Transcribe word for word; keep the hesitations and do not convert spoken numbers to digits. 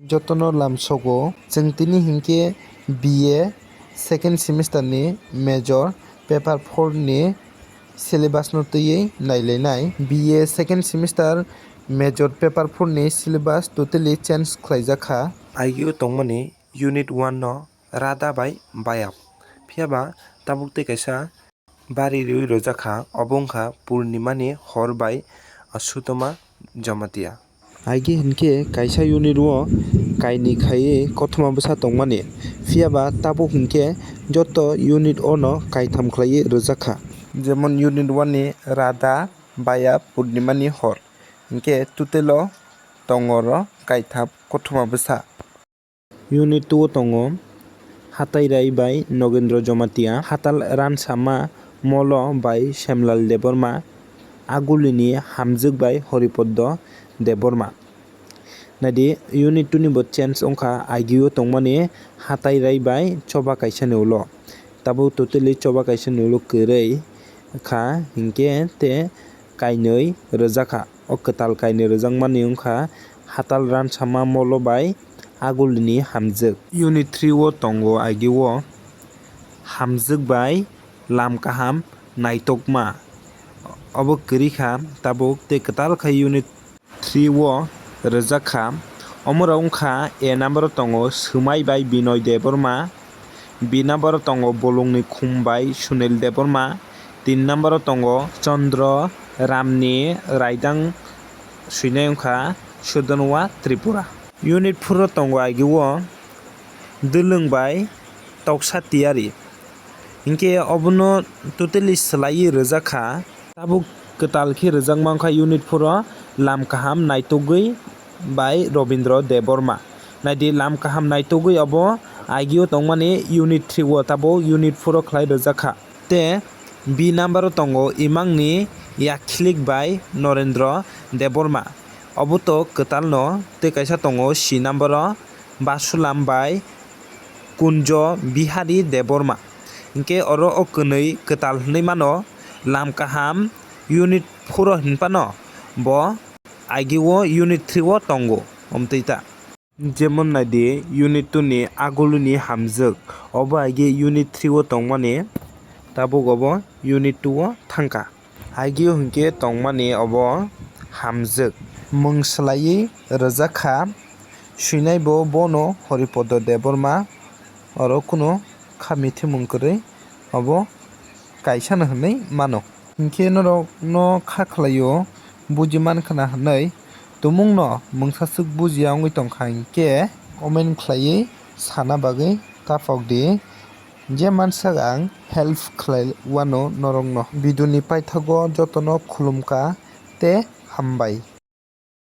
Jotono lamsogo, chwng tini hinkhe B A second semester ni major paper four ni syllabus no twiwi nailainai. B A second semester major paper four ni syllabus totally change khlaijak kha. Aigio tongmani unit one no rada bai bayap. Phiyaba tabuk tei kaisa bari riwi rwjak kha, obo wngkha Purnimani hor bai Sutoma Jamatia. Aigwi hinkhe kaisa unit o kainwi khaiwi kothoma bwsa tongmani, phiyaba tabuk hinkhe joto unit o no kaitham khlaiwi rwjak kha. Jemon unit one ni rada bayap Purnimani hor, hinkhe total o tongo oro kaitham kothoma bwsa. Unit two o tongo Hatai Rai bai Nogendro Jamatia, Hatal Ransama Molo bai Semlal Debbarma, Agulini Hamjwk bai Horipodo Debbarma. Naidi, unit two ni bo change wngkha, aigio tongmani Hatai Rai bai choba kaisani ulo. Tabuk totally choba kaisani ulo kwrwi kha, hinkhe tei kainwi rwjak kha. O kwtal kainwi rwjakmani wngkha Hatal Ransama Molo bai Agulini Hamjwk. Unit three o tongo aigio Hamjwk bai Lam Kaham Naitokma. Obo kwrwi kha tabuk tei kwtal khe unit three o rwjak kha. Omorok wngkha A number o tongo Swmai bai Binoy Debbarma, B number o tongo Bolongni Khum bai Sunil Debbarma, tin number o tongo Chandra Ramni Raidang swinai wngkha Sudonwa Tripura. Unit four o tongo aigio Dwlwng bai Toksa Tiyari. Hinkhe obono totally swlaiwi rwjak kha. Tabuk kwtal khe rwjakma wngkha unit four o Lam Kaham Naitugwi bai Robindra Debbarma. Naidi, Lam Kaham Naitugwi obo aigio tongmani unit three o, tabuk unit four o khlai rwjak kha. Tei B number o tongo Imangni Yakhilik bai Norendra Debbarma. Obo to kwtalno. Tei kaisa tongo C number o Basulam bai Kunjo Bihari Debbarma. Hinkhe oro o kwnwi kwtal hwnwi mano, Lam Kaham unit four o hinphano bo aigio unit three o tongo, omtwi ta. Jemon naidi, unit two ni Agulini Hamjwk, obo aigwi unit three o tongmani, tabuk obo unit two o thangkha. Aigio hinkhe tongmani obo Hamjwk. Mung swlaiwi rwjak kha, swinai bo bono Horipodo Debbarma, oro kunu kha mithimung kwrwi, obo kaisano hwnwi mano. Hinkhe norokno kha khlaio, buji mankha na hwnwi tumungno mungsaswk bujiya wngwi tongkha hinkhe comment khlaiwi sana bagwi taphok di. Je mansak ang help khlai wano norokno. Video ni paithago jotono khulumkha tei hambai.